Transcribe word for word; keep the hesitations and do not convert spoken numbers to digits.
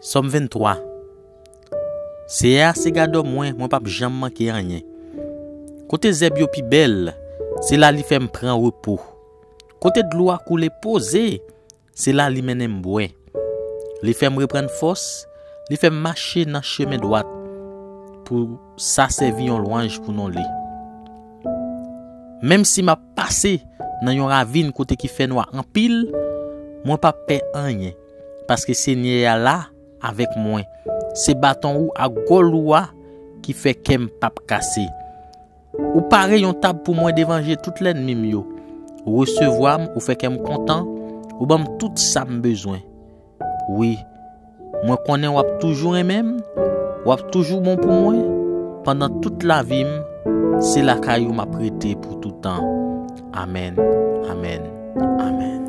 Sòm venntwa. Seyè a se gadò mwen, mwen p ap janm manke anyen. Kote zèb yo pi bèl, se la li fè m pran repo. Kote dlo a koule poze, se la li mennen m bwè. Li fè m reprann fòs, li fè m mache nan chemen dwat pou sa sèvi yon lwanj pou non li. Menm si m ap pase nan yon ravin kote ki fè nwa anpil, mwen p ap pè anyen, paske Senyè a la avèk mwen. Se baton ou ak gòl ou a ki fè kè m p ap kase. Ou pare yon tab pou mwen devan je tout lènmi m yo. Ou resevwa m, ou fè kè m kontan, ou ban m tout sa m bezwen. Wi, mwen konnen w ap toujou renmen m, w ap toujou bon pou mwen. Pandan tout lavi m, se lakay ou m ap rete pou toutan. Amèn, amèn, amèn.